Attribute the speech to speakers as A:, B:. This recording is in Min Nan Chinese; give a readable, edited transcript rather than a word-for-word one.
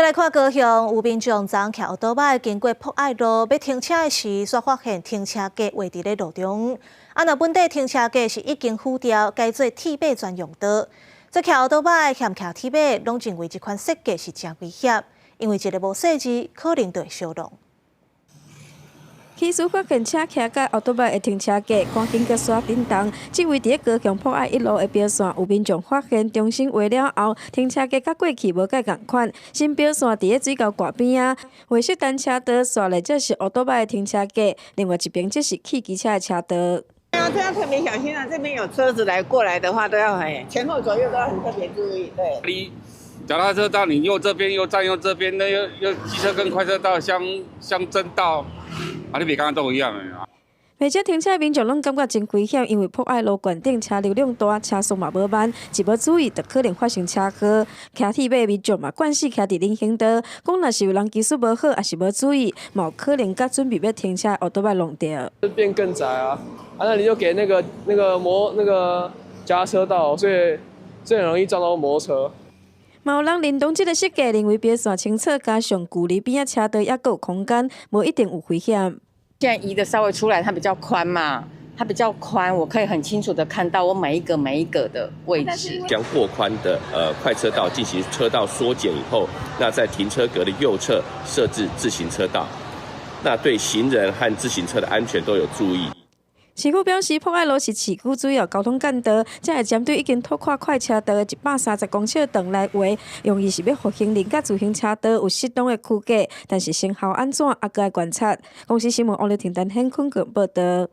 A: 閣來看高雄，有民眾昨昏騎歐多擺經過博愛路，欲停車的時，煞發現停車格畫佇咧路中。啊，若本底停車格是已經敷掉，改做鐵馬專用道。這騎歐多擺嫌騎鐵馬，攏認為這款設計是誠危險，因為一个無細膩，可能就會相挵。
B: 起始發現車騎佮歐多擺的停車格，趕緊閣煞振動。這位佇咧高雄博愛一路的標線，有民眾發現重新畫了後，停車格佮過去無蓋仝款。新標線佇咧水溝蓋邊仔，畫設單車道，紲來則是歐多擺的停車格，另外一邊則是汽機車的車道。
C: 這樣特別小心啊！這邊有車子來過來的話，都要很前後左右都要很特別注意。對。
D: 你腳踏車道，你右這邊又佔用這邊，那又又機車跟快車道相相爭道。啊！你別剛剛都一樣啊。
B: 而且停車民眾攏感覺真危險，因為博愛路懸頂車流量大，車速嘛無慢，一無注意就可能發生車禍。騎鐵馬民眾嘛慣勢騎佇人行道，講若是有人技術無好，抑是無注意，嘛有可能佮準備欲停車的歐多擺挵著。
E: 變更窄啊！啊，那你就給那個腳踏車道，所以很容易撞到摩托車。
B: 嘛有人認同這个設計，認為標線清楚，加上距離邊仔車道猶閣有空間，無一定有危險。
F: 現在移的稍微出來，它比較寬嘛，它比較寬，我可以很清楚的看到我每一個每一個的位置。
G: 將過寬的快車道進行車道縮減以後，那在停車格的右側設置自行車道，那對行人和自行車的安全都有注意。
B: 市府表示，博愛路是市區主要交通幹道，才會針對已經拓寬快車道的130公尺長來畫，用意是欲予行人佮自行車道有適當的區隔，但是成效按怎，猶閣愛觀察。公視新聞王麗婷、陳顯坤報導。